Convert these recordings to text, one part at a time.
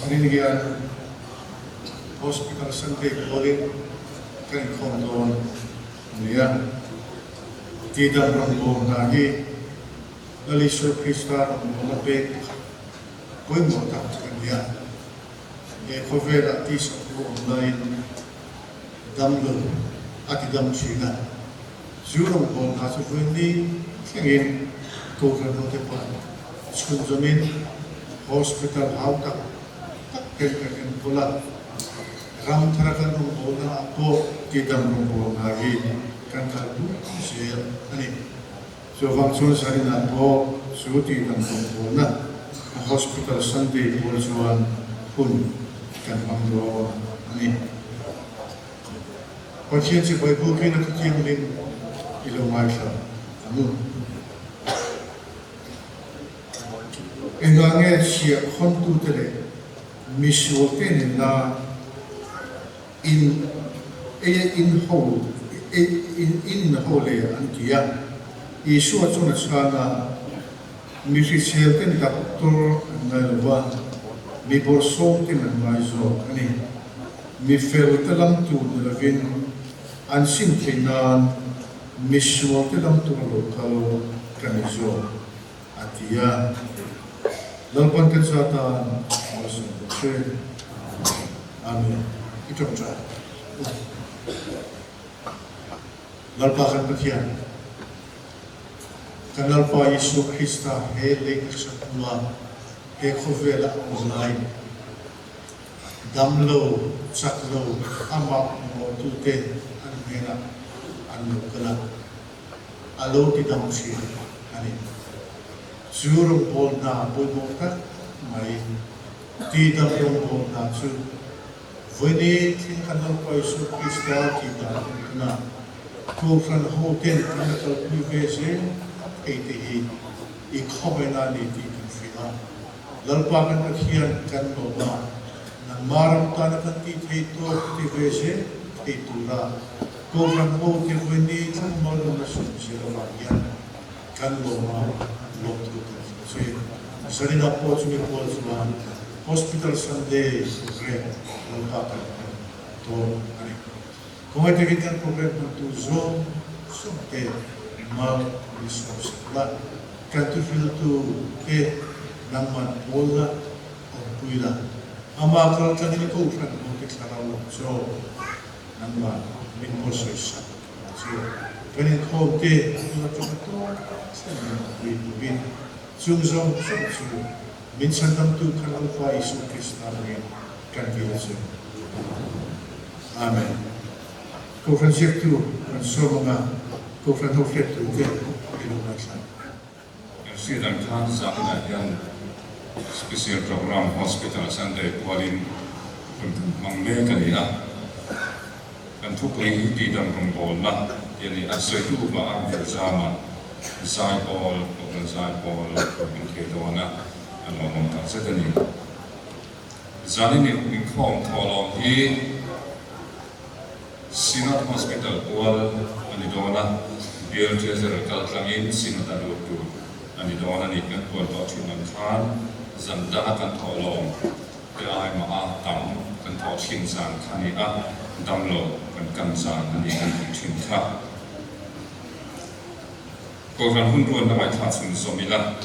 Zanin hian Hospital Sunday pualin kan inkhawm dawn a ni a. Tihdam rawngbawm hna hi Lal Isua Krista rawngbawlna pek pakhat pawimawh tak a ni a. He khawvelah tisa thu awm laiin damlo a ti dam thin a. Chu rawngbawlna chu vawiin thlengin Kohhran hote pawh chhunzawmin hospital hau tak tak ten kan enkawl a, ram thara kan rawngbawlna ah pawh tidam rawngbawlna hi kan kalpui zel a ni. Chuvang chuan Zarinah pawh chu tidam rawngbawlna a hospital Sunday pawl chuan hun kan hmang dawn a ni. Pathian chibai bukin a thutianghlim i lo ngaithla ang u. Engah nge chhiah khawntute leh misualte nena in ei a in ho in in ho le an ti a. Isua chuan a chhan a, Mi hriselten doctor an ngai lo va, mi bawrhsawmten an ngai zawk a ni. Mi felte lam tur ni lovin an sim theih nan mi sualte lam tura lo kal ka ni zawk, a ti a. Lalpan kan zatan malsawm bawk se. Amen. I tawngtai. Lalpa kan Pathian, kan Lalpa Isua Krista he lei taksa hnua he khawvela a awm lai, damlo, chaklo, amah mamawhtute an hnenah an lo kal a, a lo ti dam thin a ni. Chu rawngbawlhna pawimawh tak mai, tidam rawngbawlhna chu Vawiin thil kan lo pawisawi Krista tih dan ang tuna Kohhran hoten kan la kalpui ve zel thei te hi i khawmena a ni tih kan hria a. Lalpa kan Pathian kan lawm a, nangmah ram tana kan tih theih tawk ka ti ve zel thei tura Kohhran hote vawiin thlang malruna sum zel avang hian kan lawm a, lawmthu kan hrilh che. Zarina pawh chumi pawl chuan Hospital Sunday program Lalpa kan hman dawn a ni. Khawngaih takin kan program hmantu zawng zawng te mal min sawm sak la, kan thuhriltu te nangman pawl la, awmpui la, amah kal tlangin i kohhran hmawte thlarau lam chaw nangman min buatsawi sak ang che. Kan inkhawm te an la tawng tawk thleng min awmpui turin chung zawng zawng chu Min chhandamtu kan Lalpa Isua Krista hmangin kan dil a che. Amen. Kohhran ziaktu kan sawm anga Kohhran ho hriattu te i lo ngaithla. Kan hriat ang khan zaninah hian Special Program Hospital Sunday pualin hun kan hmang mek a ni a. Kan thupui hi tihdam rawngbawlna tih a ni a, sawitu upa a Vilzama Zaipawl, Kohhran Zaipawl kan thei dawn a, a lawmawm tak zet a ni. Zanin inkhawm thawhlawm hi Synod Hospital pual a ni dawn a, Bial Treasurer kal tlangin Synod a lut tur a ni dawn a ni. Kan puan tawh thin ang khan zan danga kan thawhlawm Te ai mah a tam kan thawh thin zan kha ni a, damlo kan kan zan a ni kan tih thin kha. Kohhran hun ruatna ngaihthla chhun zawm ila,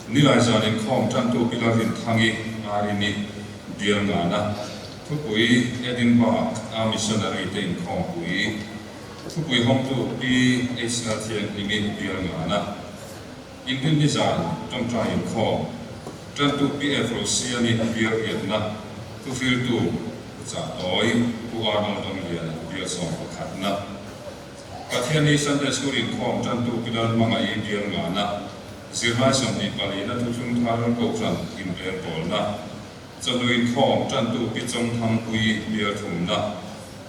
Nilai zan inkhawm tantu Pilar Rinthangi, Arini, Bialngana, Thupui Edinburgh a Missionary te inkhawmpui, Thupui hawngtu Pi H Lalthianghlimi, Bialngana. Inrinni zan tawngtai inkhawm tantu Pi F Rosiani bial riatna thuhriltu Pu Chah Tawi, Pu Arnold Dawngliana bial 11na. Pathianni Sunday School inkhawm tantu Pi Lalhmangaih bial ngana, zirlai 24na thuthlung thar Kohhran inrel pawlna, chawhnu inkhawm tantu Pi Chawngthangpuii bial thumna,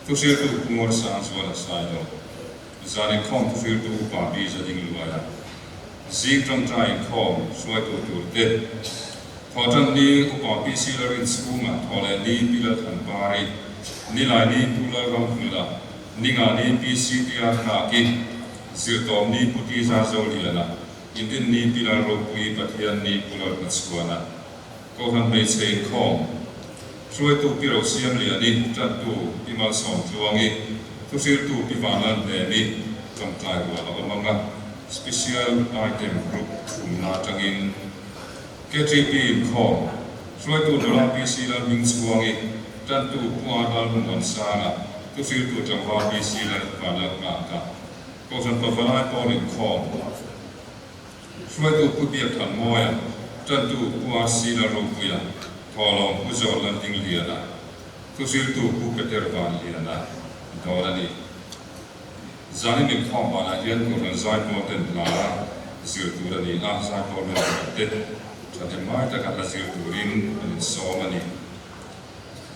thuhriltu Pu Ngawrsangzuala Sailo. Zan inkhawm thuhriltu upa bi za ding luaia zing tawngtai inkhawm hruaitu tur te, Thawhtan ni upa PC Larin chhunga thaw leh ni Pi Lalthanpari, Nilai ni Pu Lalramhmula, Ninga ni Pi CTR Hnaki, Zirtawm ni Pu Tiza Zoliana, Inrin ni Pi Lalropui, Pathian ni Pu Lalhmachhuana. Kohhran Hmeichhe Inkhawm, Hruaitu Pi Rosiamliani, Tantu Pi Malsawmtluangi, Thuhriltu Pi Vanlalhnemi, Tawngtai rual a awm ang a, Special Item Group thumna atangin KTP Inkhawm, Hruaitu Nula PC Lalhmingchhuangi, Tantu Pu R Lalhmuansanga, Thuhriltu Tlangval PC Lalvanlalnghaka, Kohhran Pavalai Pawl Inkhawm. Hruaitu Pu Biakthanmawia, Tantu Pu RC Lalropuia, Thawhlawm Pu John Laltingliana, Thuhriltu Pu Peter Vanliana dawn a ni. Zanin inkhawm banah hian Kohhran Zaipawl ten hla zir tur a ni a, Zaipawl member te thahnem ngai taka hla zir turin an insawm a ni.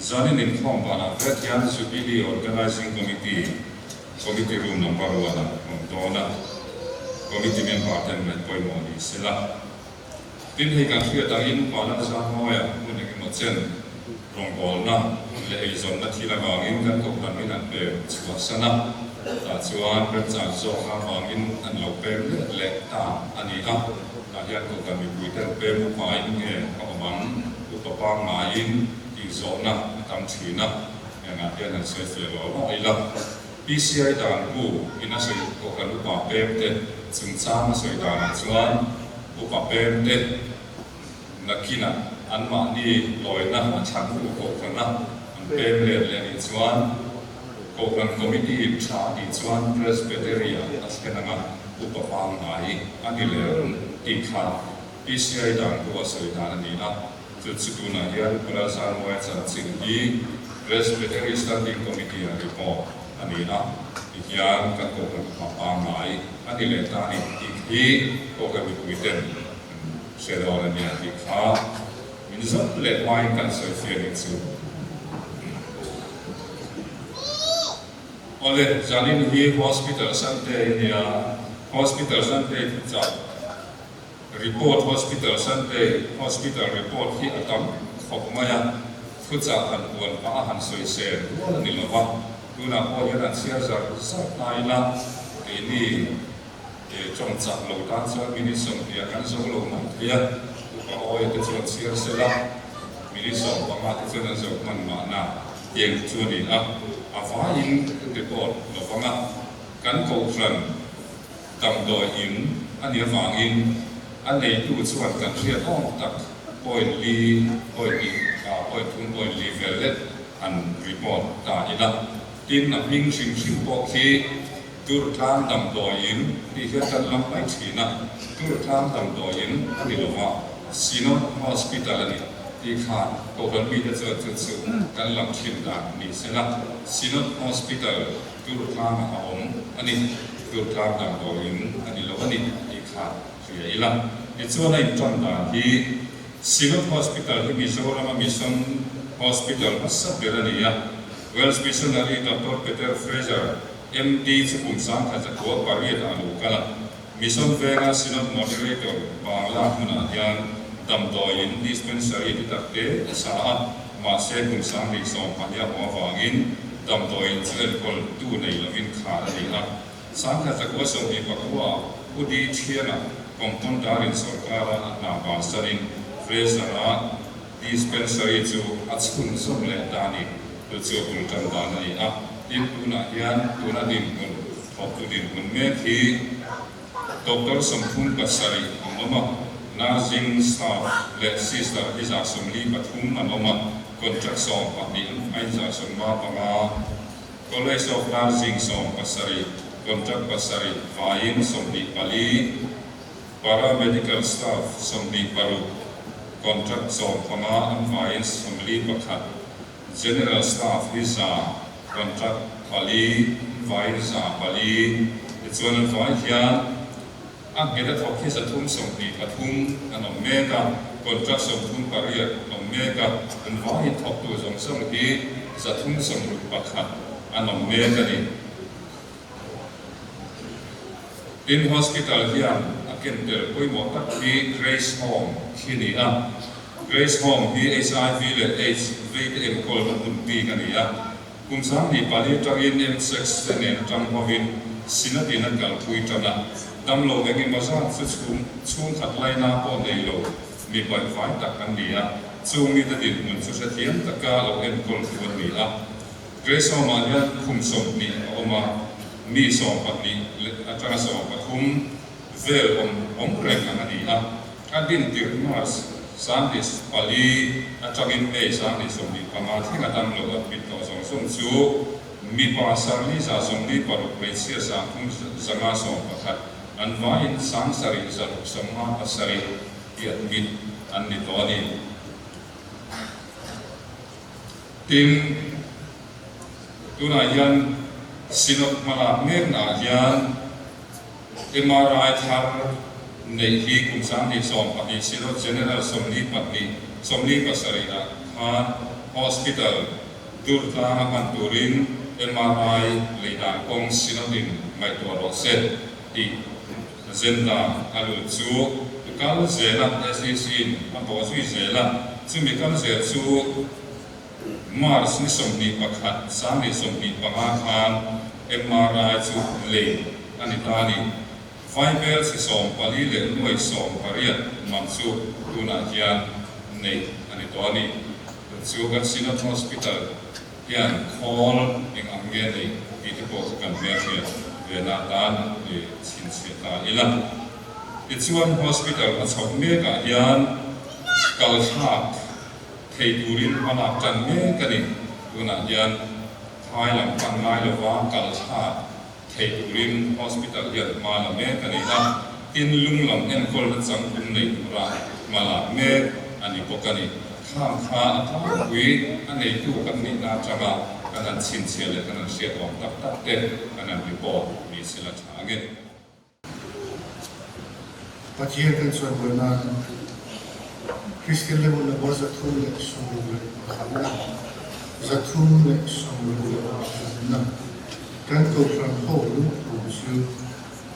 Zanin inkhawm banah vek hian Jubilee Organising Committee, Committee Room Number One ah awm dawn a, Committee member ten ngaih pawimawh ni se la. Tin, hei kan hriat angin Palan Zangmawia hmun engemaw chen rawngbawlna leh eizawnna thil avangin kan kohhran min an pem chhuahsan a, tah chuan remchang zawk avangin an lo pem let leh ta a ni a, tah hian kohhran mipui ten pem upain nge a awm ang? Upa pangngaiin tih zawhna a tam thin a, engah hian han sawi fiah lo lo ila. PCI dan bu in a sawi kohhran upa pem te chungchang a sawi danah chuan upa pem te nakinah anmahni lawina a thlantu kohhrana an pem let leh anih chuan kohhran committee in tha anih chuan Presbytery-ah a thlen anga upa pangngai a ni leh ang tih kha PCI dan pawh a sawi dan a ni a, chu chu tunah hian Kuala Zarmuai chanchin hi Presbytery Standing Committee ah report a ni a, tihian kan kohhran upa pangngai a ni leh ta a ni tih hi kohhran mipui ten kan hre dawn a nia tih kha min zawt leh hmain kan sawi fiah nih chu. Awle, zanin hi Hospital Sunday a nia, Hospital Sunday thuchah. Report Hospital Sunday Hospital report hi a tam khawp mai a, thuchah han puan pah a han sawisel rual a ni lo va, tunah pawh hian an chhiar zar zar ta ila, keini tawng chak lo tan chuan minute 20 ah kan zo lo mai thei a, upa awia te chuan chhiar sela minute 15 te chuan an zo hman mahna tiang chu a ni a, a vaiin report lo vang a, kan kohhran. Damdawi in a nih avangin a neitu chuan kan hriat awm tak point li, point hnih ah point thum, point li vel lek an report ta ila. Tin, a hming hrim hrim pawh khi Durtlang Damdawi In tih hian kan lam mai thin a, Durtlang Damdawi In a ni lova, Synod Hospital a ni tih khan Kohhran mite chuan chu chu kan lam thin dan ni sela, Synod Hospital Durtlangah a awm a ni. Durtlang damdawiin a ni lo a ni tih kha hria ila. Tichuan a inṭan dan hi Synod Hospital hi Mizorama Mission Hospital hmasa ber a ni a. Welsh Missionary Doctor Peter Fraser, MD chu kum 1908 ah a lo kal a. Mission venga Synod Moderator Bangla hmunah hian damdawiin dispensary ti tak te a sa a, mahse kum 2020 a haw avangin damdawiin chu enkawl tu nei lovin khar a ni a. 1929 ah Pu Di Thiana Compounder-in sorkara a hna bansanin Fraser-a dispensary chu a chhunzawm leh ta a ni. Chu chu a bul tan dan a ni a, tin tunah hian tuna dinhmun Thawktu dinhmun mek hi Doctor 37 an awm a, Nursing staff leh Sister hi 43 an awm a, Contract 12 an hmai 55, College of Nursing 17, Contract 7 vaiin 24, Paramedical staff 26, Contract 15 an vaiin 41, General staff hi 100, contract 4, vaiin 400, tichuan an vai hian a nghet a thawk hi 323 an awm mek a, contract 38 an awm mek a, an vaiin thawktu zawng zawng hi 361 an awm mek a ni. Tin, hospital hian a ken tel pawimawh tak hi Grace Home khi a ni a. Grace Home hi HIV leh aids veite enkawlna hmun bik a ni a. Kum 24 atangin msex te nen atang hovin Synod-in an kalpui tan a. Damlo eng emaw zat chu chhung chhungkhat laina pawh nei lo mi baihvai tak an ni a. Chung mite dinhmun chu hrethiam taka lo enkawltu an ni a. Grace Home-ah hian khum 20 a awm a, mi 12 leh atanga 13 vel awm awm reng ang a ni a. A din tirh March 2004 atangin May 2025 thleng a dam lo admit tawh zawng zawng chu mipa 746, hmeichhia 3511, an vaiin 7657 hi admit an ni tawh a ni. Tin, tunah hian Synod hmalak meknaah hian MRI thar neih hi kum 2012 Synod General 42, 47 ah khan Hospital Durtlanga hman turin MRI lei dan kawng Synod in ngaihtuah rawh se tih Agenda a lut chu kal zel a, SEC in a bawh zui zel a, chumi kal zel chu March ni 21, 2025 khan MRI chu lei a ni ta a ni. Vaibel chi 14 leh nuai 18 man chu tunah hian neih a ni tawh a ni. Chu kan Synod Hospital hian khawl eng ang nge neih tih te pawh chu kan hmelhriat ve na atan chhinchhiah ta ila. Tichuan hospital a chhoh mekah hian kal thlak thei turin hma lak tan mek a ni. Tunah hian phai lam pan ngai lova kal thlak thei turin hospital hian hma la mek a ni a, tin lung lam enkawlna changtlung nei tura hma lak mek a ni bawk a ni. Khang kha a tlangpui a neitu kan nihna atanga kan han chhinchhiah leh kan han hriat awm tak tak te kan han report ni sela tha ang e. Pathian kan chawimawi nan Kristian level number 361na, 361na, kan Kohhran ho lungphum chu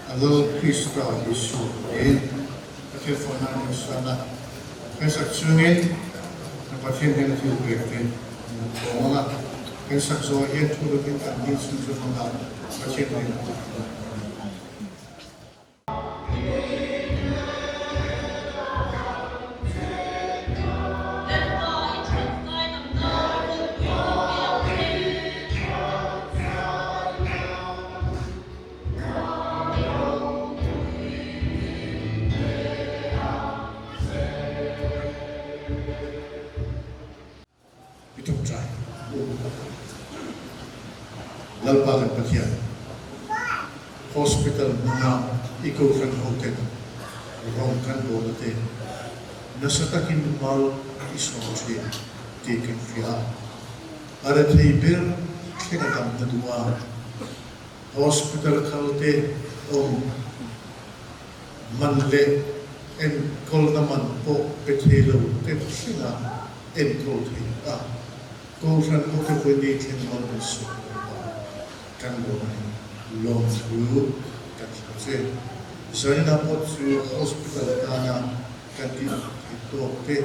a Lal Krista Isua tiin Pathian fawhna an insan a. Kan sak chungin kan Pathian hian a thil pek te an lo khawm ang a, kan sak zawh hian thu lovin kan dil chhunzawm ang a, Pathian hnenah kan lo khawm ang. Lalpa i that ngaidamna ropui min pe ang che. I tawngtai Lalpa kan Pathian, Hospital hmanga i Kohhran hoten rawng kan bawlna te nasa takin mal i sawm thin tih kan hria a. A rethei ber thleng a damna duh a, Hospital kal te awm man leh enkawlna man pawh pe thei lo te thlenga enkawl thei a, Kohhran hote vawiin thleng mal min sawm lo a, kan lawm a ni. Lawmthu kan hlau che. Zaninah pawh chu hospital atana kan tih theih tawk te,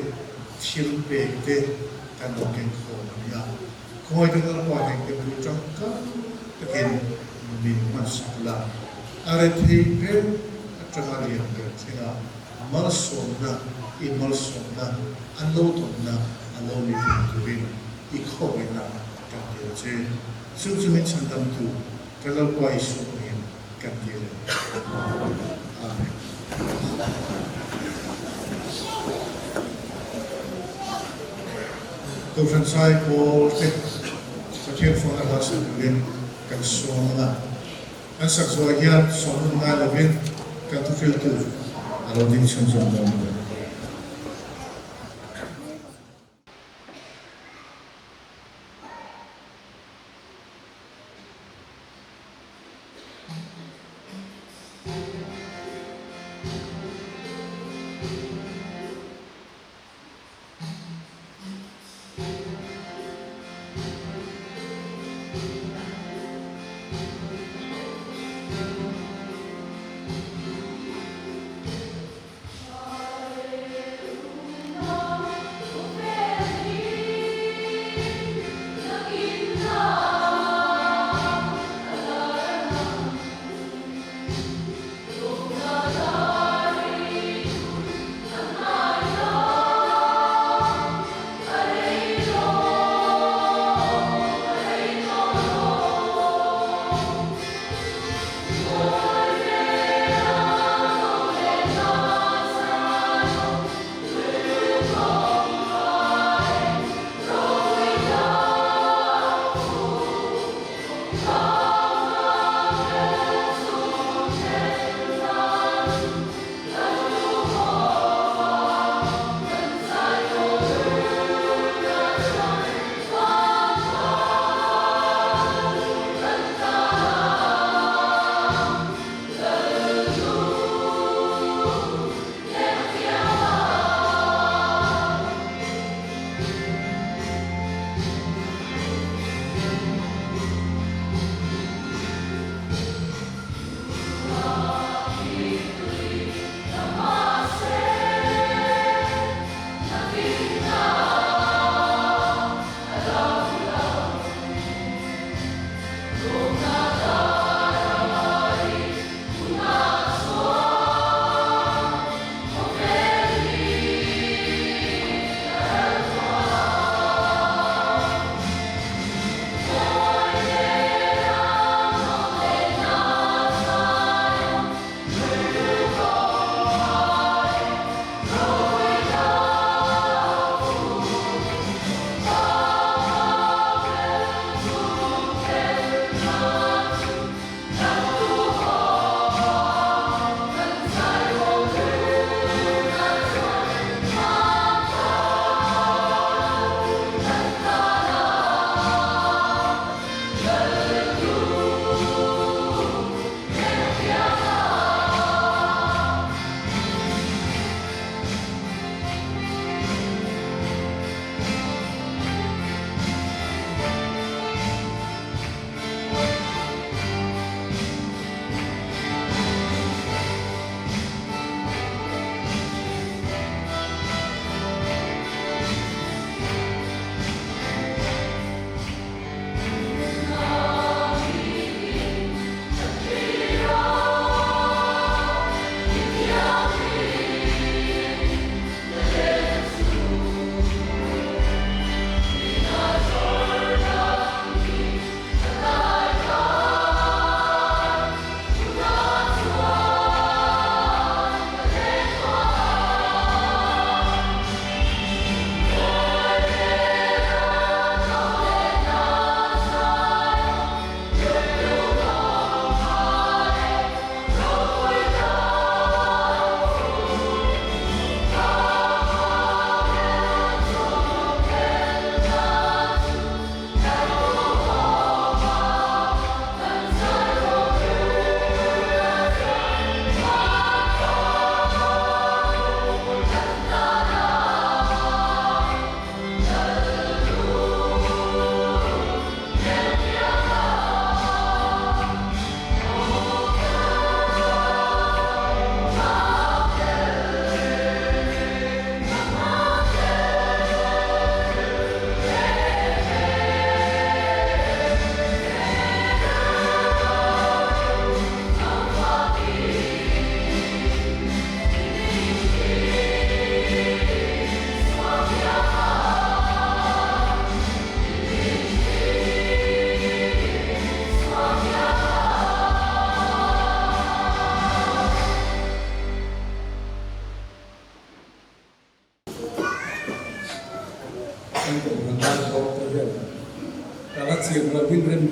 thil pek te kan lo keng khawm a nia. Khawi te Lalpa heng te bul tangkai takin min hmansak la, a rethei ber atanga lian ber thlenga malsawmna i malsawmna an lo tawnna a lo ni thei turin i khawngaihna kan dil a che. Chu chu min chhandamtu ka Lalpa Isua hmingin kan dil e. Amen. Kohhran Zai Pawl te Pathian fawhna hla sak turin kan sawm ang a, kan sak zawh hian sawm hun ngai lovin kan thuhriltu a lo ding chhunzawm dawn a ni.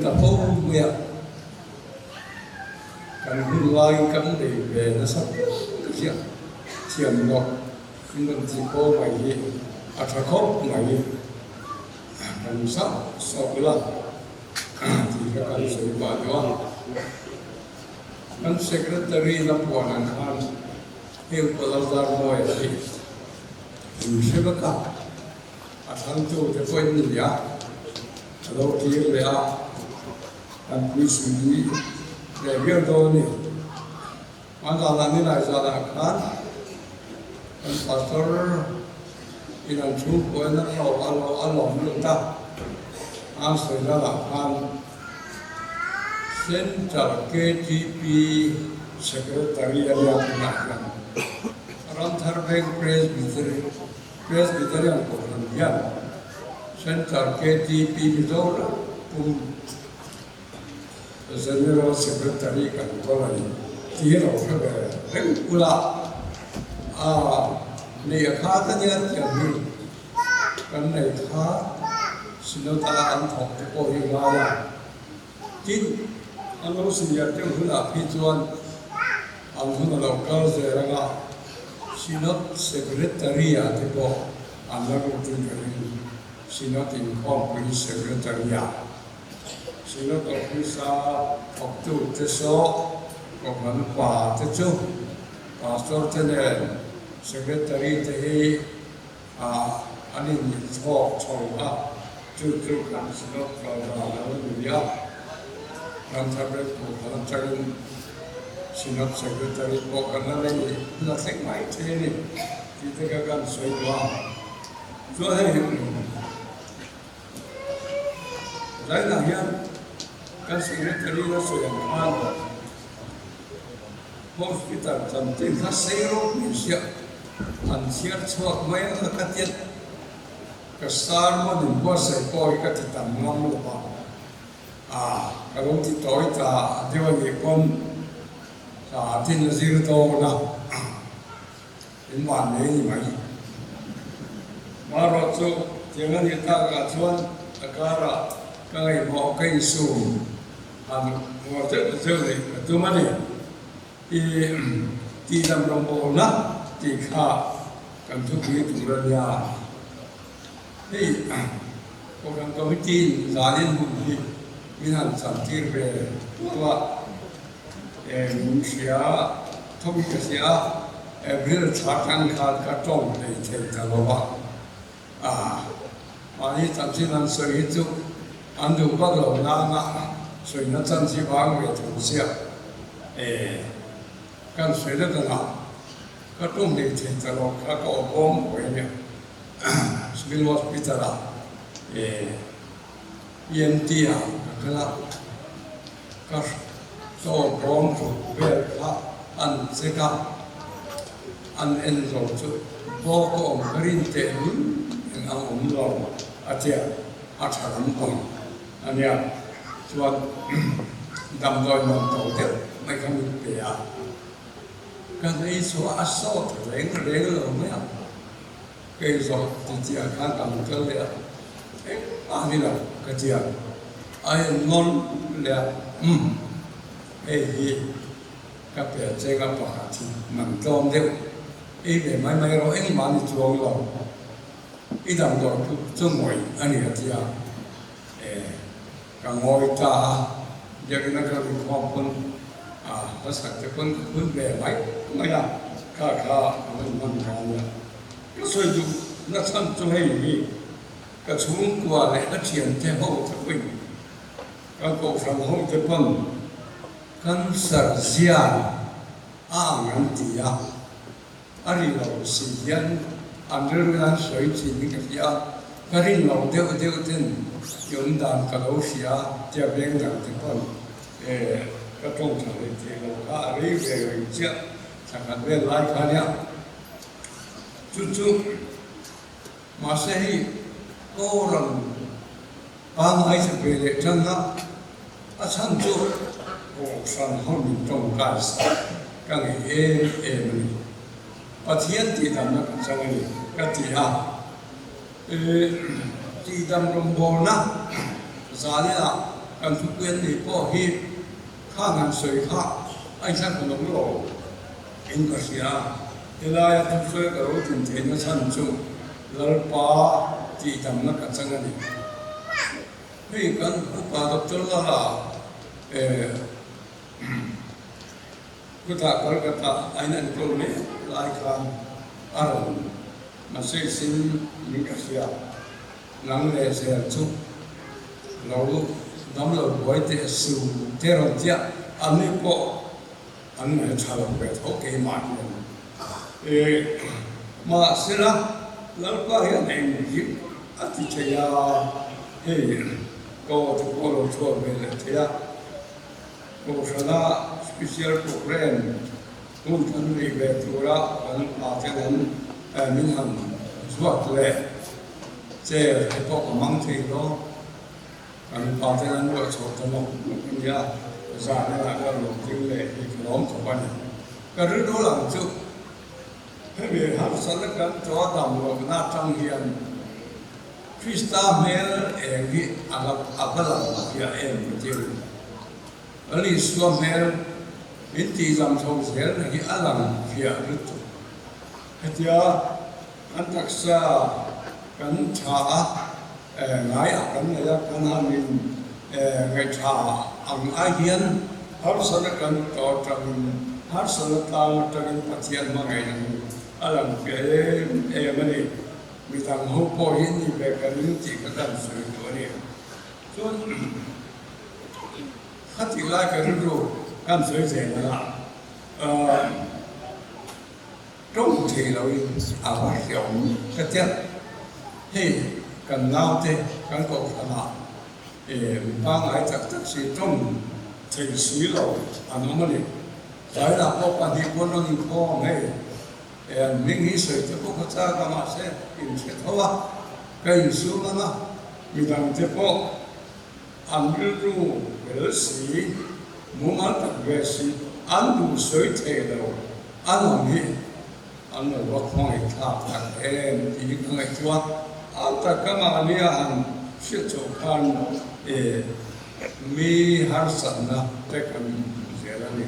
ta fo mai a, kan hun laiin kan nei ve nasa viau ka hria, thiam loh in rawn ti pawh mai hi a tha khawp mai, kan zauh sawk ila tih kha kan sawi pah duh a. Kan Secretary la puan ang khan heng Paul Zarmawia hi in hre vek a, a thlangtu te pawhin ni a, a lo kir leh a, kan puisui leh viau dawn a ni. Hmanzanah Nilai zanah khan kan Pastor in an chhungkuain a lo a lawm lut a, an sawi danah khan Central KTP Secretary a nia tunah hian Ramthar Veng Presbytery Presbyterian Kohhran hian Central KTP Mizoram pum General Secretary kan kawl a ni tih hi lo hre ve reng ula, a nei a khat a nia tiang hi kan nei kha Synod a an thawk te pawh hi ngai a, tin an lo senior deuh hunah phei chuan an hun a lo kal zel anga Synod Secretary ah te pawh an la rutin ka ring Synod inkhawmpui Secretary ah. Synod Office-a thawktute saw Kohhran upa te chu Pastor te nen Secretary te hi an inchhawk chho a, chu chu kan Synod kal dan a lo ni a. Ramthar Red Kohhran atangin Synod Secretary pawh kan la nei la thleng mai thei a ni tih te kha kan sawi duh a. Chuan hei. Zainah hian kan secretary a sawi ang khan hospital chanchin kha sei ropui ziah an chhiar chhuak mai ang a ka tiat ka sermon in buatsaih pawh hi ka ti tam ngam lo va a ka lo ti tawi ta deuh a nih pawn ka tin a zir dawn a. In van nei ni mai. Marawh chu tiang a nih takah chuan a karah ka ngaihmawh ka insum han uar zeuh zeuh leh ka tum a ni. I tihdam rawngbawlna tih kha kan thupui tur a nia. Hei Kohhran Committee in zanin hun hi min han chantir ve tuau a, min hria thawm ka hria a, April thla tang khan ka tawng hlei thei ta lo va, mahni chanchin an sawi hi chu an duh vak lo nana sawina chanchi vang ve tho sia, kan sawi na danah ka tawng hlei thei ta lo kha ka awpawm buai a nia. Civil Hospital ah ENT ah ka kal a, ka chaw bawm hruk vel kha an check a, an en zo chu bawk a awm ka rin teh lul eng ang awm lo a tia a tha lampang a nia chuan damdawi man to deuh mai kha min pe a. Kan ei chu a sawt reng reng lo mai a, kei zawh titiah khan ka han kal leh a, engmah ni lo ka ti a, a en nawn leh a, umm hei hi ka pe cheng a pakhat hi man tlawm deuh, ei ve mai mai rawh engmah ni chuang lo, i damdawi tluk chu ngawih a ni a ti a, e. Ka ngawi ta a, biakina ka lut khawm pawn a ka sak te pawn ka phun ve mai mai a, kha kha ka rawn hman ta a nia. Ka sawi duh na chhan chu hei hi ka chhungkua leh ka thiante ho te pawhin ka kohhran ho te pawn cancer zian a ang an ti a, A ri lo si hian an rilru an sawi thin in ka hria a, ka rin lo deuh deuh ten i awm dan ka lo hria tia veng dang te pawn e ka tawng tha hlei thei lo kha a rei ve reng chiah thla khat vel lai kha nia. Chu chu mahse hei Koran pangngai tha ve leh tan a, a chhan chu Kohhran ho min tawngkai sak ka ngei em em a ni. Pathian tihdamna ka chang a ni ka ti a, tihdam rawngbawlna zaninah. kan thupui an nih pawh hi khang han sawi kha a inthlanhun awm lo in ka hria. Helaia thusawi ka ro tlin theihna chhan chu Lalpa tihdamna ka chang a ni. Hei kan upa Doctor Lala eh Khutah Kolkata a in enkawl mek lai khan a rawn message in min ka hria. Nang leh zel chu lo dam lo buai teh su te rawn tia an ni pawh an ngaih tha lo ve tho keimah hian. E mahsela Lalpa hian engkim a ti thei a, hei ka aw te pawh lo chhuak ve leh thei a. Kohhrana special programme hun kan neih ve tura kan pa ten an min han zuat leh chair te pawh ka hmang thei lo. Kan pa ten an ruah chhoh ta nawk nawk a nia, zan elah ka lawm ding leh hi ka lawm khawp a ni. Ka rilru lang chu hemi harsatna kan tawh a dam lohna atang hian Krista hmel eng hi a la a va lang fiah em ka ti ru. Lal Isua hmel min tihdam chho zelna hi a lang fiah lutuk. Hetia kan taksa kan tha a, ngai a kan nei a, kan han in ngaihthla ang ai hian harsatna kan tawh atangin harsatna tlang atangin Pathian hmangaihna hi a lang fiah em em a ni. Midang ho pawh hi ni ve ka ring tih ka kan sawi duh a ni. Chuan khatih lai ka rilru kan sawi zel ang a, tawng thei loin a va hreawm ka tia. Hei kan naute kan kohhranah mi pangngai tak tak si tawng thei si lo an awm a ni. Tlaiah pawh pahnih pawn rawn inkhawm hei. An hming hi sawi te pawh ka chak a, mahse in hre tho a, ka insum ang a, midang te pawh an rilru fel si, mumal tak ve si, an duh sawi thei lo, an awm hi an lo va khawngaih thlak tak em tih hi ka ngaihtuah a, a taka mahnia han hriat chhoh khan e mi harsatna te kan hmu zel a ni.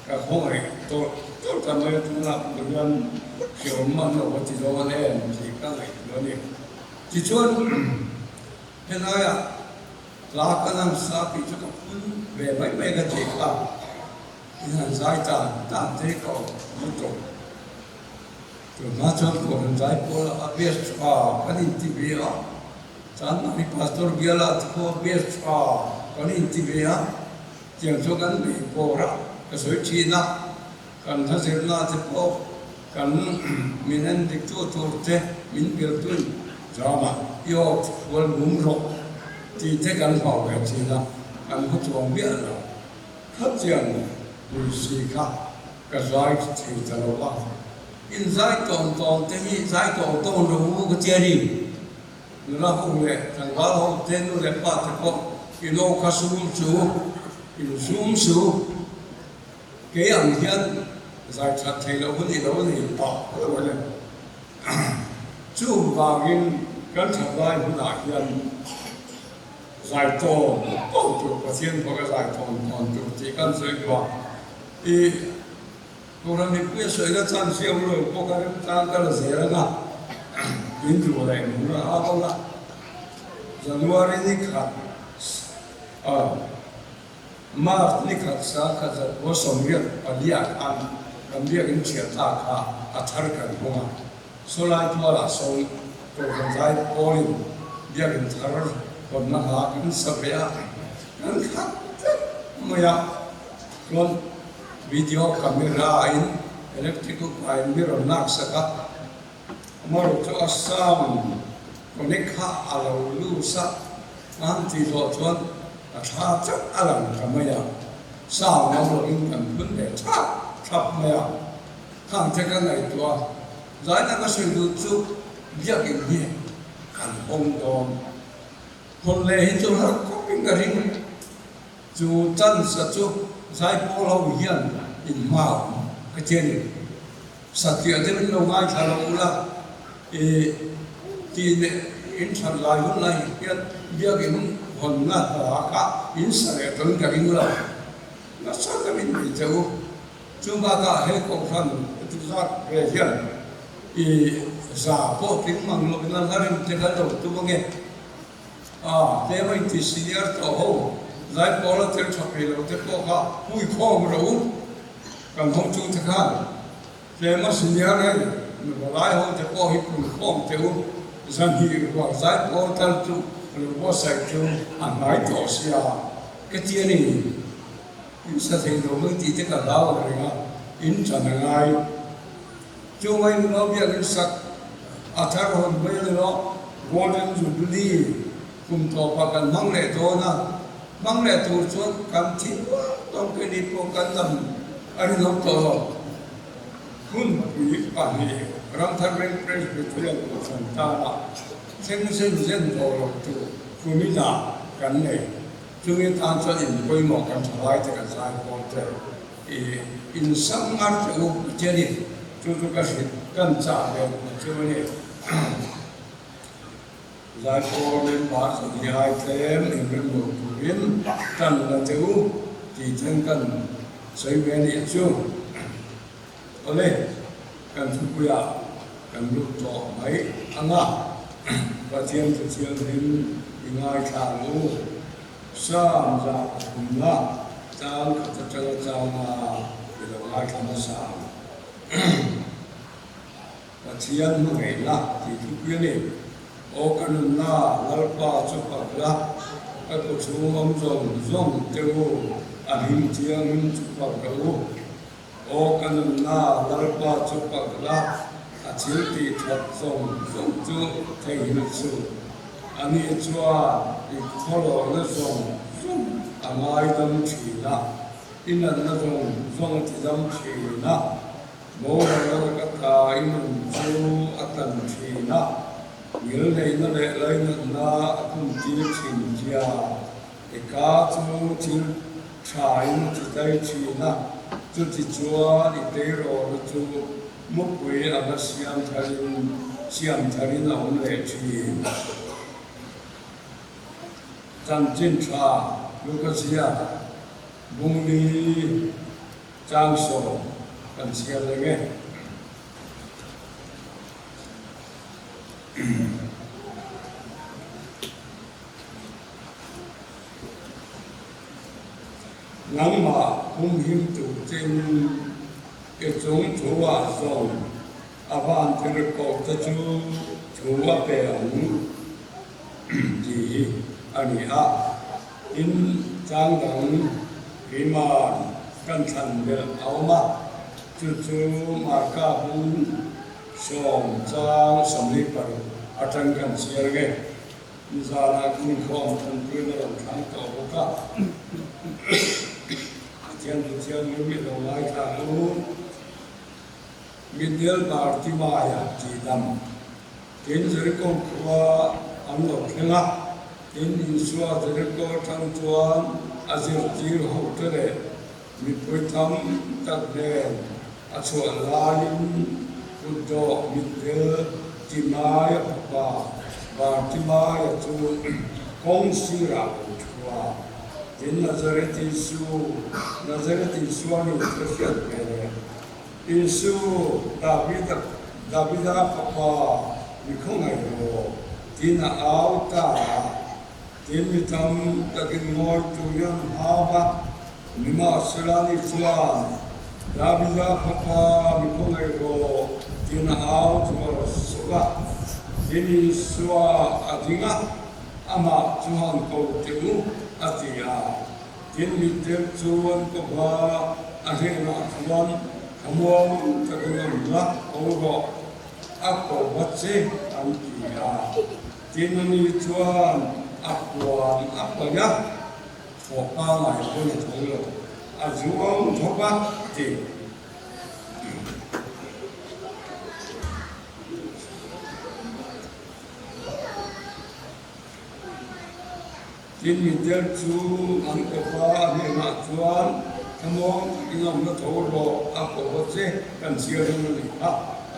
Ka khawngaih tawlh tawlh ta mai a, tunah pawh hian hreawm an lo va ti dawn em tih ka ngaihtuah a ni. Tichuan, helaiah hla ka lang sa tih chu ka phun ve mai mai ka tih kha, in han zai tan tan te ka awm lutuk. Tunhma chuan Kohhran zai pawl a best tha kan inti ve a, Chanmari Pastor biala te pawh a best tha kan inti ve a. Tiang chu kan bei pawr a, ka sawi thin a, kan hla zirna te pawh kan min en dik tu tur te min beltuin drama i aw thual mum rawh tih te kan hlau ve thin a, kan hmu chuang miah lo. Khatiang lui si kha ka zai thei ta lo a, in zai tawn tawn te hi zai tawn tawn rawh u ka tia ni. Nula ho leh tlangval ho te nu leh pa te pawh i lo kha sum chu in sum su. Kei ang hian zai that thei loh hun i lo nei pah lo a ni. Chuvangin kan that lai hunah hian zai tawn tawn tur Pathian pawh ka zai tawn tawn tur tih kan sawi duh a. I Kohhran mipui a sawina chuan hriau lo pawh ka remchang ka la zel ang a, min duh leh min rawn au ang a. January ni khat ah March ni khat sa khat zakua 84 ah khan kan biakinn thiah ta kha a thar kan hawng a. Sawlai tualah sawn Kohhran zai pawlin biakinn thar hawnna hla kan sa ve a, kan khat tlat mai a. Chuan video camera in electric upa in mi rawn lak sak a, amaherawh chu a sound connect kha a lo loose a, a han tih zawh chuan a thla chauh a lang ta mai a, sound awm loh in kan phun leh thap thap mai a, khang te ka ngaihtuah a, zaina ka sawi duh chu biakin hi kan hawng dawn, hawn leh hi chu har khawp in ka ring. Chu chance chu Zaipawl ho hian in hma awm ka ti a ni. Satliah deuhin lo ngaithla lo ula i tih leh in that lai hun lai hian biakin hawnna hla kha in sa leh tawhin ka ring lo. Nasa takin bei che u. Chu bakah he kohhran heti zat ve hian i za pawh tling mang lovin a hla rem te kan lo tum ange. A, tlem a inti senior tawh ho, zaipawl a tel tha peih lo te pawh kha hui khawm rawh u. Kan hotu te khan tlem a senior hei mipa lai ho te pawh hi pun khawm teh u. Zahnih rual zaipawl tal chu lo buatsaih chu a hnai tawh sia ka ti a ni. In sa thei lo mai tih te ka hlau ang reng a, in chan a ngai. Chu mai ni lo biakin sak a thar hawn mai ni lo, Golden Jubilee kum tawpah kan hmang leh dawn a, hmang leh tur chuan kan thi nual tawng ke ni pawh kan dam a rinawm tawh lo. Hmunpui pahnih Ramthar Veng Presbyterian Kohhran tana thleng zen zen tawh lo tur kuminah kan nei. Chumi tan chuan in pawimawh kan tha lai te kan zai pawl te i in sam ngar che u ti a ni. Chu chu ka hrilh kan chah ve duh chu a ni. Zai pawl member zan hi ai tlem inrem lo turin tan la che u tih then kan sawi ve a nih chu. Awle, kan thupuiah kan lut tawh mai ang a, Pathian chu thianghlim i ngaithla ang u. Psalm 103 chang khat atanga changa i lo ngaithla hmasa ang. Pathian hmangaihna tih thupui a ni. Aw ka nunna, Lalpa chu pak la, ka kawchhung awm zawng zawng te u, a hlim thianghlim chu pak rawh u. Aw ka nunna, Lalpa chu pak la, a thil tih that zawng zawng chu theihnghilh suh. Ani chuan i khawlawhna zawng zawng a ngaidam thin a, i natna zawng zawng a tidam thin a, boral laka ta i nun chu a tlan thin a, ngilneihna leh lainatna a khumtir thin tia. I ka chu thil thain a ti dai thin a, chuti chuan i teirawlna chu mupui anga siam tharin siam tharin a awm leh thin. Chanchin tha Luka ziak Bungli Changsawm kan chhiar reng e. Nangmah humhim tur chin i chung thu ah zawng a van tirhkoh te chu thu a pe ang tih hi a ni a. Tin, chang dang keimah kan thlan belh a awm a, chu chu Marka hmun sawm chang 46 atang kan chhiar nge. Nizanah kan inkhawm thanpuiin a rawn thlang tawh bawk a, Pathian thu thianghlim i lo ngaithla ang u. Mitdel Bartimaia tihdam tin Jeriko khua an lo thleng a, tin Isua Jeriko atang chuan a zirtir hote leh mipui tam tak nen A chhuah laiin kutdawh mitdel Timaia fapa Bartimaia chu kawng sirah a lo thu a. Tin, Nazareth Isu, Nazareth Isua ni ka hriat ve leh, Isu, Davida, Davida fapa mi khawngaih rawh, tiin a au ta a. Tin, mi tam takin ngawi turin an hau a. Nimahsela ni chuan Davida fapa mi khawngaih rawh tiin a au chuar sawk a. Tin, Isua a ding a, amah chuan ko teh u a ti a. Tin, mitdel chu an ko va, a hnenah chuan, Thlamuang takin awm la, ko rawh, a ko va che an ti a. Tin, ani chuan a puan a paih a. Thawh pangai pawn a tho lo, a zuang thawk a ti. Tin mitdel chu an kawp a, a hnenah chuan thlamuang takin awmna tho rawh, a kawp a che, kan chhiar dawn a ni kha,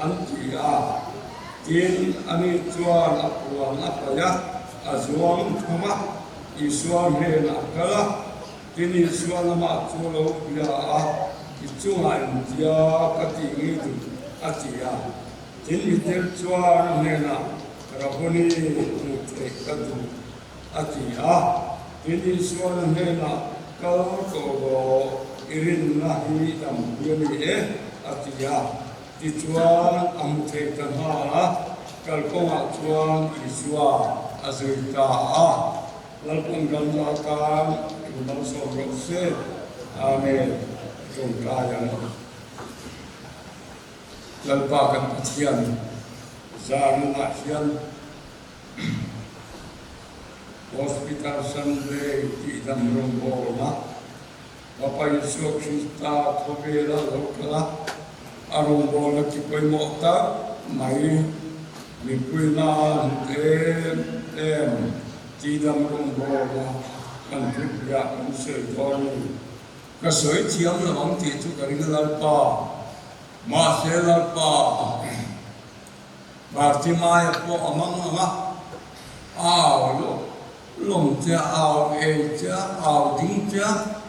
an ti a. Tin, ani chuan a puan a paih a, a zuang thawm a. Isua hnenah a kal a, tin Isua lamah chu a lo bia a, I chungah intia ka tih ngei duh, a ti a. Tin mitdel chuan a hnenah, Rabboni, hmuh theih ka duh, a ti a. Tin Isuan a hnenah, Kal tawh rawh, i rinna hi dampui a ni e, a ti a. Tichuan a hmu thei ta nghal a, kalkawngah chuan Isua a zui ta a. Lalpan kan za atan thu malsawm rawh se. Amen. I tawngtai ang. Lalpa kan Pathian zarnunah hian Hospital Sunday tih dam rawngbawlna Fapa Isua Krista khawvela lo kal a, a rawngbawlna ti pawimawh tak mai mipuina hmu em em tihdam rawngbawlna kan thutbiah kan sawi dawn a ni. Ka sawi thiam lo ang tih chu ka ring a Lalpa, mahse Lalpa Bartimaia pawh a mang ang a, au lawk Lawm che a, au ei che a, au ding che a,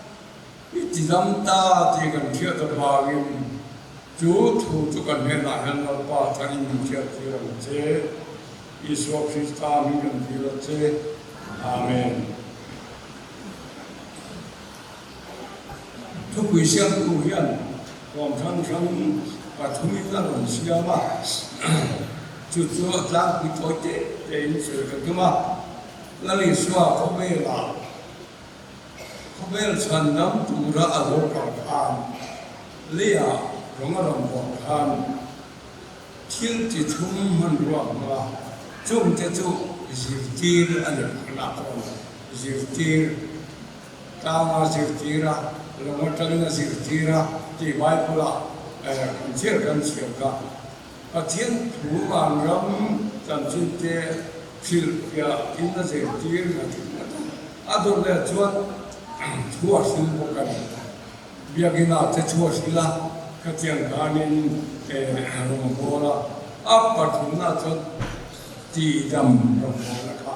i ti dam ta tih kan hriat avangin chu thu chu kan hnenah hian Lalpa tharin min hriattir ang che. Isua Krista hming kan dil a che. Amen. Thupui siamtu hian huam hrang hrang pathumin a rawn siam a, chu chu a tlangpui tawi te tein sawi ka tum a. Lal Isua khawvelah khawvel chhan dam tura a lo kal khan leiah rawng a rawn bawk khan thil chi thum hmanrua hmanga chungte chu zirtir a ni phakna pawh a ni. Zirtir. Tlanga zirtir a, lawng atangin a zirtir a tih Bible-ah kan chhiar kan chhiar kha. Pathian thu vanram chanchinte hrilhfiah in a zirtir na thin ngawt a. A dawt leh chuan thu a hril bawk a ni. Biakina te thu a hril a, khatiang khanin rawng a bawl a. A pathumna chuan tihdam rawngbawlna kha.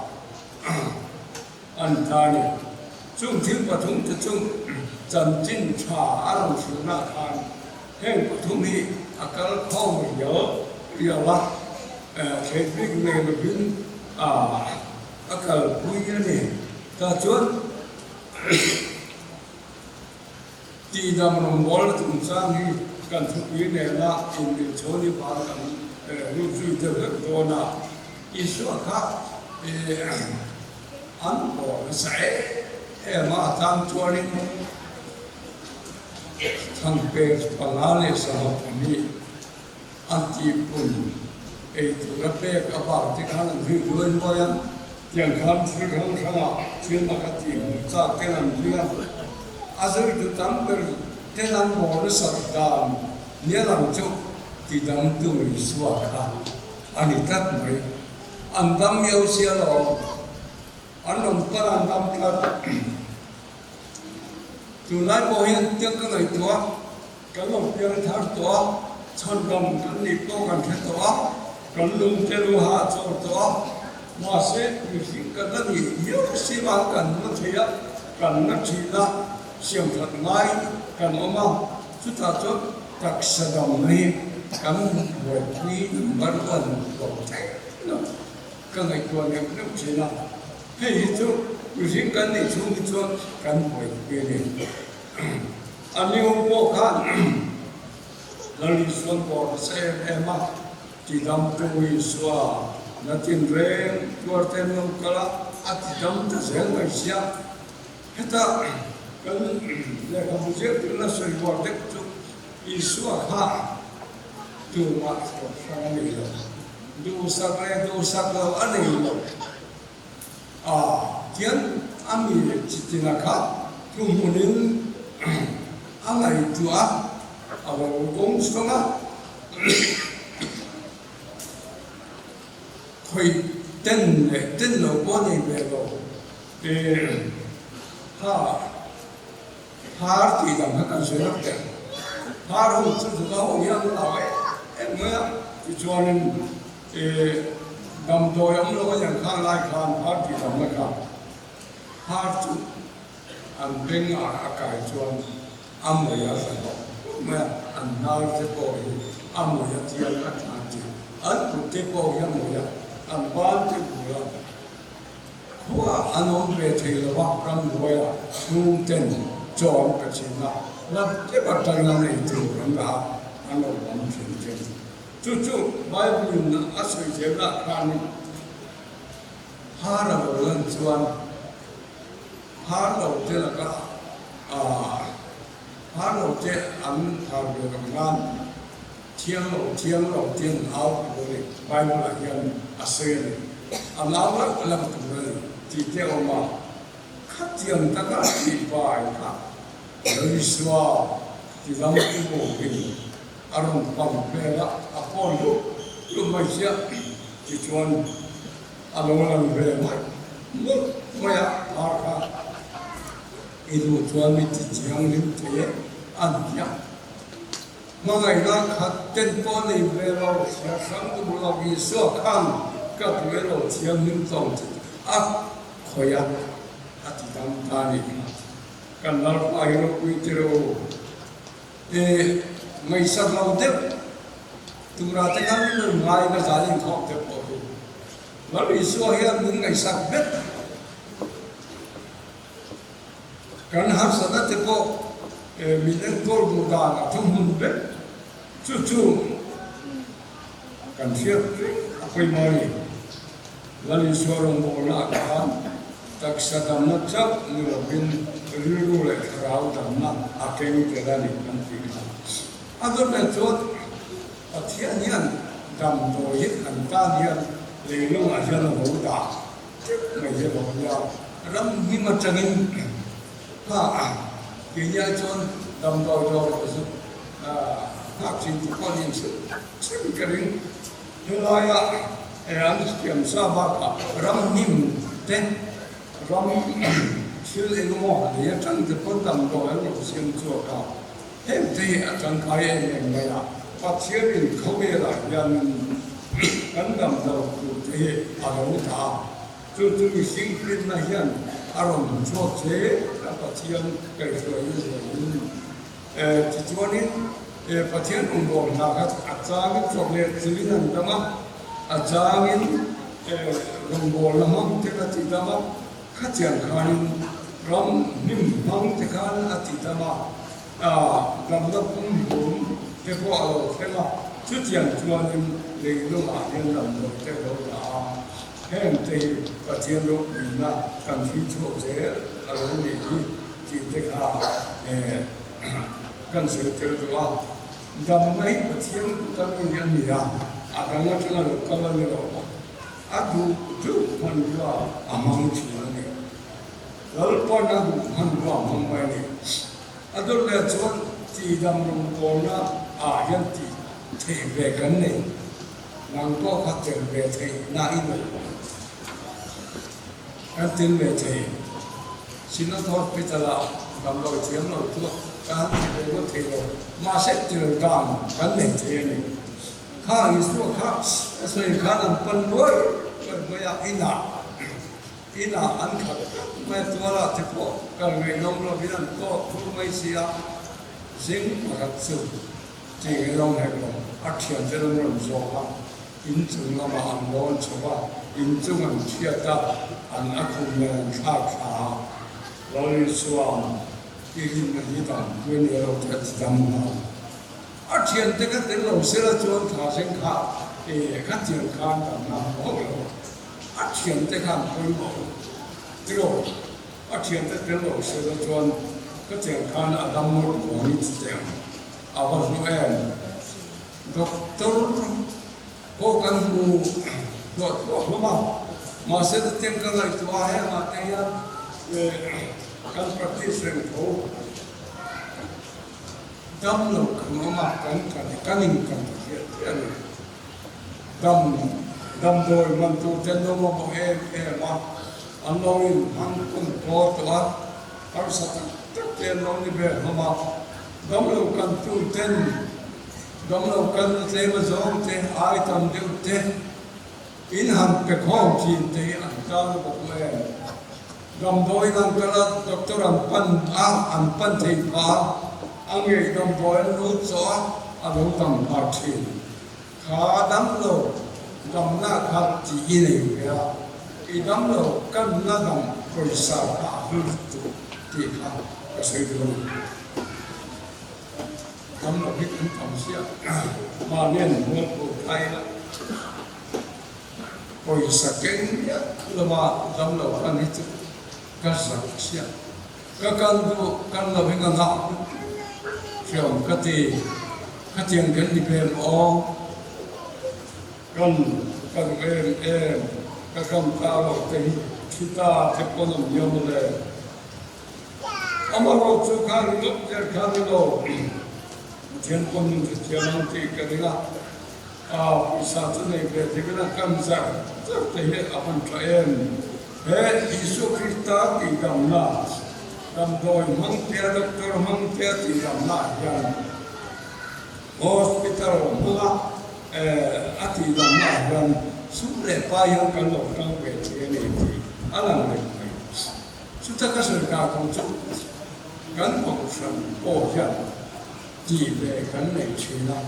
An ta ni. Chung thil pathum te chu chanchin tha a rawn hrilhna khan heng pathum hi a kal khawm riau riau a, theih bik nei lovin a kalpui a ni. Tah chuan Tihdam rawngbawlna chungchang hi kan thupui nena inmilchhawn hi var kan lut zui deuh vek dawn a, Isua kha an haw nasa em em a, a tang chuanin thangper panga leh sangha pahnih an tihpun ei tura pek avang te khan an zui duai duai a, tiang khan thil hrang hrangah thil mak a tih hmuh chak ten an zui a, a zuitu tam ber ten an maw nasat dan nia lang chu tidamtu Isua kha a ni tlat mai. An dam miau sia lo, an rawn pan an dam tlat. Tunlai pawh hian tiang ka ngaihtuah. Kan lo piang thar tawh a, chhandam kan nih pawh kan hre tawh a, kan lungte lu ha a chawl tawh a, mahse mihring kan la nih viau si vang kan la thei a, kan la thin a, siamthat ngai kan awm a, chutah chuan taksa dam hi kan buaipui number one lo thei lo ka ngaihtuah neuh neuh thin a, hei hi chu mihring kan nih chhung hi chuan kan buaipui a ni. A niu pawh khan Lal Isuan pawh nasa em em a, tidamtu Isua na tinreng tuar te an lo kal a, a tidam ta zel mai sia. Heta kan lehkhabu ziak la sawi uar deuh chu Isua kha tumah thlawp hrang a nei lo, duhsak leh duhsak lo a nei lo. A tian a mi chitina kha thuhmunin a ngaihtuah a, a lo kawng chhuang a, khawih ten leh ten lo pawh a nei ve lo, kha Phar tih dang kha kan sawi lak teh. Phar ho chu Juda ho hian an lau em em mai a, tichuanin damdawi awm lo a lian khang lai khan phar tih dang la kha. Phar chu an beng ah a kai chuan a mawih a tla hlawk hlawk mai a, an hnar te pawh hi a mawih a tiang a tla tih, an kut te pawh hi a mawih a, an ban te bul a, khua an awm ve thei lo a, ramhnuaiah chhung ten chaw an pe thin a, hla tep atangin an ei tur an dah a, an lo lam thin thin. Chu chu Bible in a sawi zelna khanin Phar a lo lan chuan phar lo te laka phar lo te an phar ve loh nan thiang lo thiang lo tih an au tur a ni. Bible ah hian a sawi a ni. An au lauh lauh tur a ni tih te a awm a. Khatiang taka tih pai kha Isua ti dam tu in a rawn pang hmel a, a pawn hlup hlup mai chiah tichuan a lo lang ve mai mawlh mai a, phar kha i duh chuan mi ti thianghlim thei e a ni a. Hmangaihna khat ten pawh nei ve lo, hria hrang duh lo Isua khan ka duh e lo thianghlim tawng chu a khawih a, a ti dam ta a ni. Kan Lalpa hi ropui tiro. E ngaihsak lo deuh tura te khan min rawn ngai ka zan inkhawm te pawh hi Lal Isua hian min ngaihsak vek. Kan harsatna te pawh min enkawl duh dan a thuhmun vek. Chu chu kan hriat reng a pawimawh a ni. Lal Isua rawngbawlna ah khan taksa damna chauh ni lovin rilru leh thlarau damna a keng tel a ni kan tih kha. A dawt leh chuan Pathian hian damdawi hi kan tan hian leilungah hian a lo dah teuh mai hi a lo nia. Ram hnim atangin kha keini ai chuan damdawi dawr chu nghak thin tu pawh niin chhun chhun ka ring. Helaia an thiam sa bakah ram hnim te, ram thil engemaw lei atang te pawn damdawi an lo siam chhuak a, heng te hi a tangkai em em mai a, Pathianin khawvelah hianin kan damdawi tur te hi a lo dah a, chu chu mihring hlimna hian a rawn hmu chhuak zel a, Pathian kaihhruaina zelin. Tichuanin, Pathian rawngbâwl hna kha a chângin chawp leh chilin an dam a, a chângin rawngbâwlna hmang te kha ti dam a, khatiang khânin ram hnim hmang te khân a ti dam a, damna pumhlum te pawh a lo thleng a, chutiang chuanin leilungah hian damdawi te a lo dah a, heng te hi Pathian ropuina kan thli chhuak zel a lo nih hi. Tih te kha kan sawi tel duh a, damna hi Pathian kut a mi a ni a, a dang atanga lo kal a ni lo a, a duh duh hmanrua a hmang thin a ni. Lalpawn a duh hmanrua a hmang mai a ni. A dawt leh chuan tihdam rawngbawlna ah hian tih theih ve kan nei, nang pawh kha tel ve theih na i nei. Kan tel ve thei. Synod Hospital-ah damdawi thiam lo chu ka han ti ve ngawt thei lo. Mahse tel dan kan nei thei a ni. Kha Isua kha ka sawi khan an pan luai luai mai a, inah inah an khat tlat mai a, tualah te pawh kal ngaihnawm lovin an tawk thur mai si a, zing pakhat chu ti ngaihnawm hek lo, a thiante an rawn zawm a. In chung lamah an lawn chho a, in chung an thiat a, an a khum leh an thlak thla a. Lal Isua'n i rinna hi dam pui a ni lo tih a ti dam nghal. A thiante kha tel lo sela chuan thla zeng kha e khatiang khan dam na hmu hauh lo. A thiante kha an pawimawh lo tiraw? A thiante tel lo sela chuan khatiang khan a dam ngawt lo ang i ti teh ang. A va hlu em? Doctor pawh kan hmu hluah hluah hlawm a, mahse chutiang ka ngaihtuah a hengah te hian kan practice reng tho. Dam lo kan awm a, kan kan kan in kan hriat theih a ni. Dam damdawi man tur te an lo mamawh em em a, an lo in hmang kum kaw tawh a, harsa tak tak te an lo ni ve hlawm a. Damlo kan tu ten damlo kan na tlem a zawng te ai tam deuh te in han pe khawm thin te hi an tan bawk em? Damdawiin an kal a, doctor an pan a, an pan thei phah a, a ngei damdawi an lut zawh a, a lo dam phah thin. Kha damlo damna kha tih i nei ve a, i damlo kanna dam pawisa kha a hlu lutuk tih kha ka sawi dawn a ni. Damlo hi kan tam sia, mahni an mualpho thai a. Pawisa keng miah lova damlo khan hi chu ka zak chiah. Ka kal duh kal lo in a ngah hriam ka ti. Khatiang kan ni ve maw? Kan ka duh em em, ka kam ta lo te hi thi ta te pawn awm nia mawle. Amaherawh chu kha ringawt der kha ni lo, Pathian pawn min hrethiam ang tih ka ring a. A pawisa chu nei ve thei vela kan zar zar te hi a hman tha em? He Isua Krista tihdamna, damdawi hmangtea doctor hmangtea tihdamna ah hian hospital hmanga a tihdamna ah hian sum leh pai hian kan lo tang ve thei a ni tih a lang reng mai. Chuta ka sawi kah thu chu kan kohhran pawh hian tih ve kan nei thin a,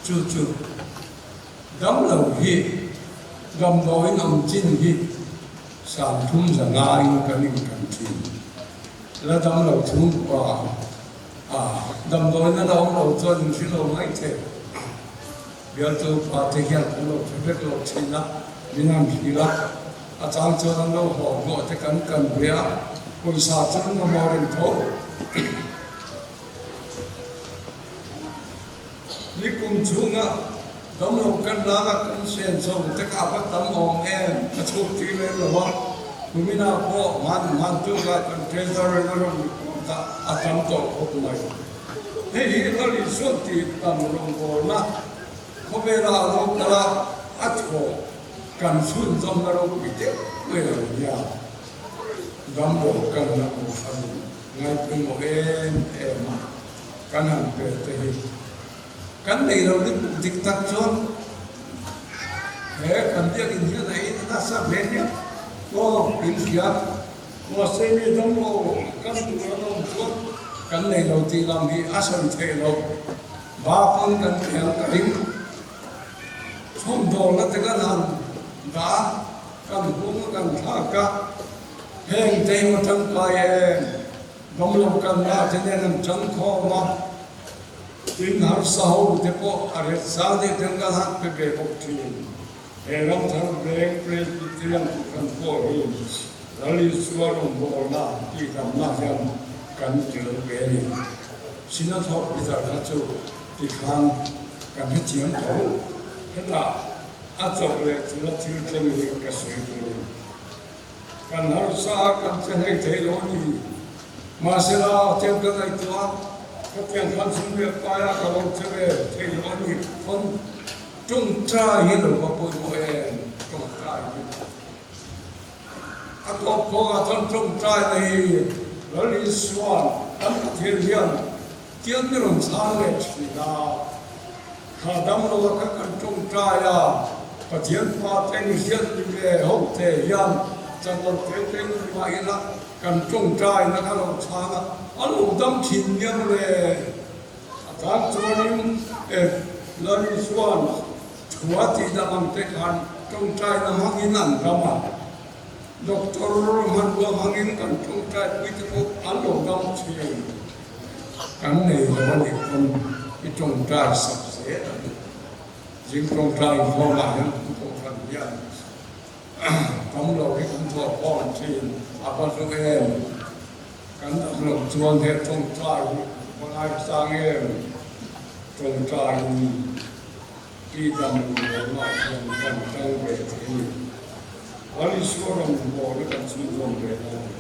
chu chu damlo hi damdawiin awm chin hi 30 zangaiin kan inkan thin. La damlo chhungkua a damdawiin a la awm lo chuan in hrilh lo mai thei. Bialtu pa te hian kan lo hre vek lo thin a, min han hrilh a, a chang chuan an lo haw hnawh te kan kan ve a, pawisa chu an mamawh reng tho. Nikum chhunga damlo kan lak a kan sen zo te kha va tam awm em ka chhuk tir lem lo a, kuminah pawh hman hman tuk a kan treasurer a rawn report a, a tam tawh khawp mai. Hei hi Lal Isua tih tam rawngbawlna khawvela a lo kal a, a thawh kan chhunzawmna ropui deuh mai lo nia damlo kan la kohhran Ngaipawimawh em em a kan han pe te hi kan nei lo lutuk dik tak chuan he kan biakinn hian a in nasa hle hian aw in hria mahse mi damlo kan tur an awm chuan kan nei lo tih lam hi a sawi theih loh bakon kan thiam ka ring chhawmdawlna te kan han dah a kan hung a kan thlak a. Heng te hi tangkai em? Damlo kalna te nen an tang khawm a, tin harsa ho te pawh a ret zau deuh ten kan han pe ve bawk thin. He Ramthar Veng Presbyterian Kohhran pawh hi Lal Isua rawngbawlna tihdamna hian kan tel ve a ni. Synod Hospital kha chu tikhan kan hrethiam tho. Hetah a chawp leh chula thil thleng hi ka sawi tur a ni. Kan harsa a, kan che hlei thei lo a ni. Mahsela, tiang ka ngaihtuah a, ka tiang khan sum leh pai a ka lo che ve thei lo a ni. Pawn tawngtai hi lo va pawimawh em? Tawngtai hi. A tawp kawngah chuan tawngtai na hi Lal Isua'n kan Pathian hian tiang mi rawn chhang leh thin a. Kha damlo a kha kan tawngtai a, Pathian pa te ni hian ni ve ho te hian chanlo te te ni mah ila kan tawngtai na kha lo chhang a, a lo dam thin nia mawle. A tan chuanin e Lal Isua'n thu a tih dam ang te khan tawngtai na hmangin an dam a, Doctor hmanrua hmangin kan tawngtai pui te pawh an lo dam thin. Kan nei lo a nih pawn i tawngtai sak zel a ni. Zing tawngtai inkhawmah hian kan kohhran hian tam lo hi kan thawh khawm thin a va hlu em? Kan dam loh chuan he tawngtai hi va ngaisang em? Tawngtaiin i dam lohna hian kan tang ve thei a ni. Lal Isua rawn hmuhna kan chhunzawm ve ta a ni.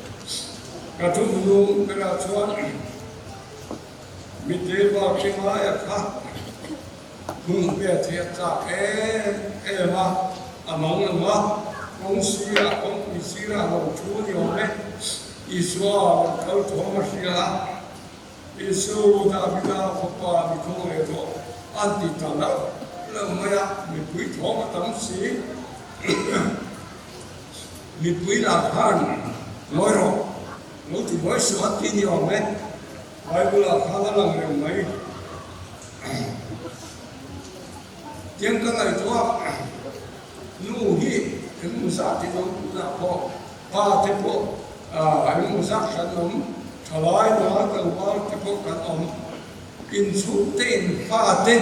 Ka thuhnung berah chuan mitdel bak hi ngaia kha hmuh ve theih a chak em em a, a mang ang a, kawng sirah, kawngpui sirah lo thu a ni awm e. Isua rawn kal thawm a hria a, Isu Davida fapa mi khawngaih rawh an ti ta lo lo mai a, mipui thawm a tam si. Mipui lah khan. Ngawi rawh, lo ti buai suh a ti ni awm e. Bible ah khan a lang reng mai. Tiang ka ngaihtuah a, nu hi engemaw zat in awm tunah pawh pa te pawh engemaw zat kan awm, thalai nula tlangval te pawh kan awm, inchhung te infa te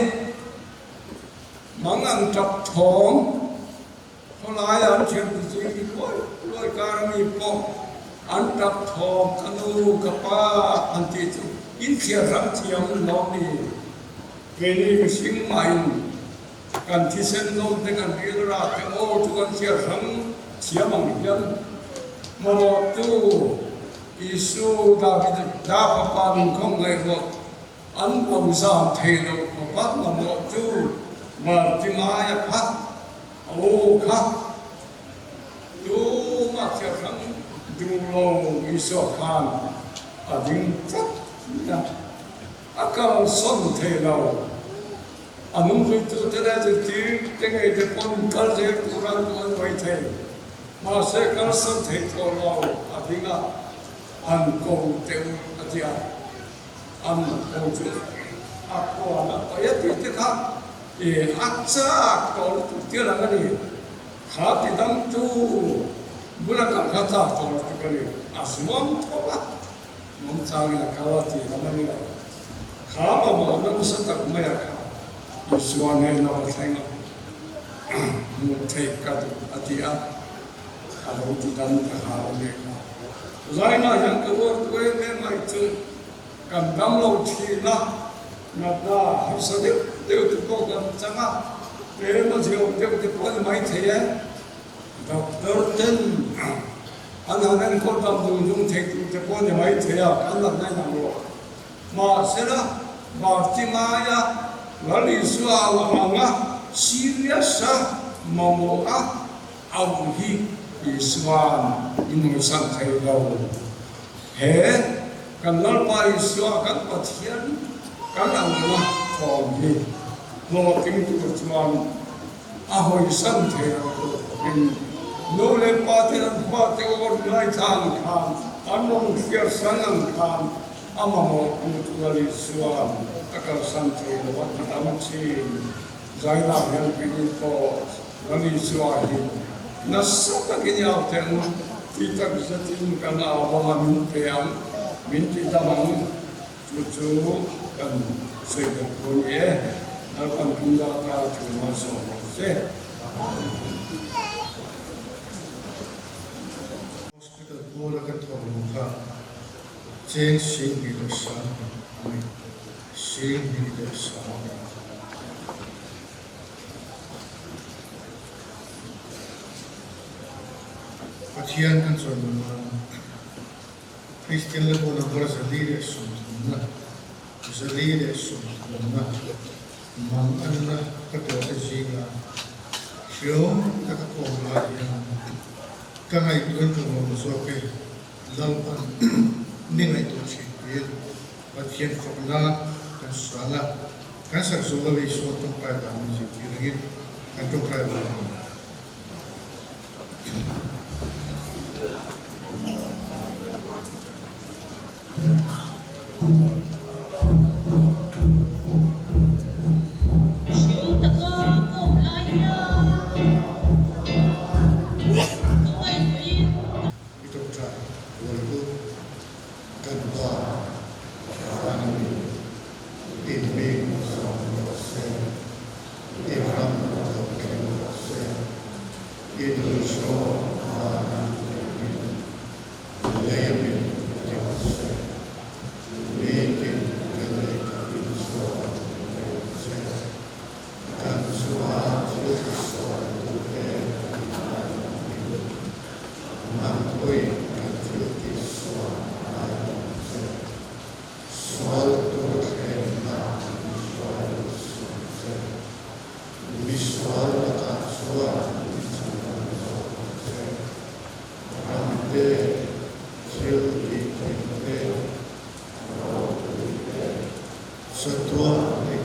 mang ang tap thawm. Khawlaia an thiam ti chu i luai luai kar a mi pawh an tap thawm ka nu ka pa an tih chu in thliar hrang thiam lawm ni. Keini mihring mahin kan thisen zawm te kan rilra te aw chu kan thliar hrang thiam ang hian mamawhtu Isu David da fapa nunkhawm ngaihruat An lo zam thei lo khawpa mamawh chu Bartimaia phat a aw kha tumah thianghlang duh lo Isua khan a ding tlat mai a, a kalsawn thei lo. A nungzuitute leh zirtirte ngei te pawn kal zel tur an duh an mai thei. Mahse kalsawn thei tawh lo a ding a, an ko teh u a ti a. An ho chu a puan a paih a tih te kha i a chak tawh lutuk tir ang a ni. Kha ti dangtu bula kal kha chak tawh lutuk a ni. A zuam tho a, nungchangin a kal a tih lam a ni lo. Kha mamawhna nasa tak mai a kha Isua hnena va thleng a, hmuh theih ka duh a ti a, a lo ti dam ta nghal a nih kha. Zaina hian ka uar tu em em mai chu kan dam lo thin a, natna harsa deuh deuh te pawh kan chang a, tlem a ziawm deuh te pawh a ni mai thei e. Doctor ten an han enkawl dam dung dung thei tur te pawh a ni mai thei a, kan natna in ang lo. Mahsela, Bartimaia Lal Isua a awm ang a, serious a mamawh a, Au hi Isua'n i nuihsan thei lo. He kan Lalpa Isua kan Pathian kan auhna thawm hi hlawhtling tur chuan a hawisan thei lo tur khawpin nu leh pa ten an fate awr ngaithla ang khan an rawn hriatsan ang khan a mamawh tu chu Lal Isua'n a kalsan thei lo a ti tam thin. Zainah hian keini pawh Lal Isua hi nasa takin i au teh ang u, ti tak zetin kan au ang a, min pe ang, min ti dam ang, chu chu kan sawi ber pawh a ni e. Lalpan Punda ta thu malsawm rawh se. Hospital pawla kan thawk lo kha cheng 21,000 a ni. 21,000. Pathian kan chawimawi nan Kristian le bu number 430 na 430 na mang anna ka tuahte zingah hriawm taka ka awm lai hian ka ngaihtuahin ka lawm zawk e, Lalpan ni ngaihtuah thin tuin Pathian fakna kan sal a, kan sak zawh lo Isua tawngtai dan min zirtir angin kan tawngtai ve ang. Mihring taka kawm lai hian ka ngaihtuahin ka. I tawngtai rual u. Kan Pa van a mi, i hming zawng rawh se, i ram lo thleng rawh se, i duhzawng van a niin lei a min ti rawh se, nitin kan ei tak in zawng pe ang che, kan chunga thil tisual duhte kan ngaihtuahin Nang pawhin kan thil tih sual ngai lo che. Sual tur thlenna min hruai lo suh che. Mi sual lakah chuan min chhandam zawk ang che. Ram te, thil tih theih te, ropui te, chatuan ni.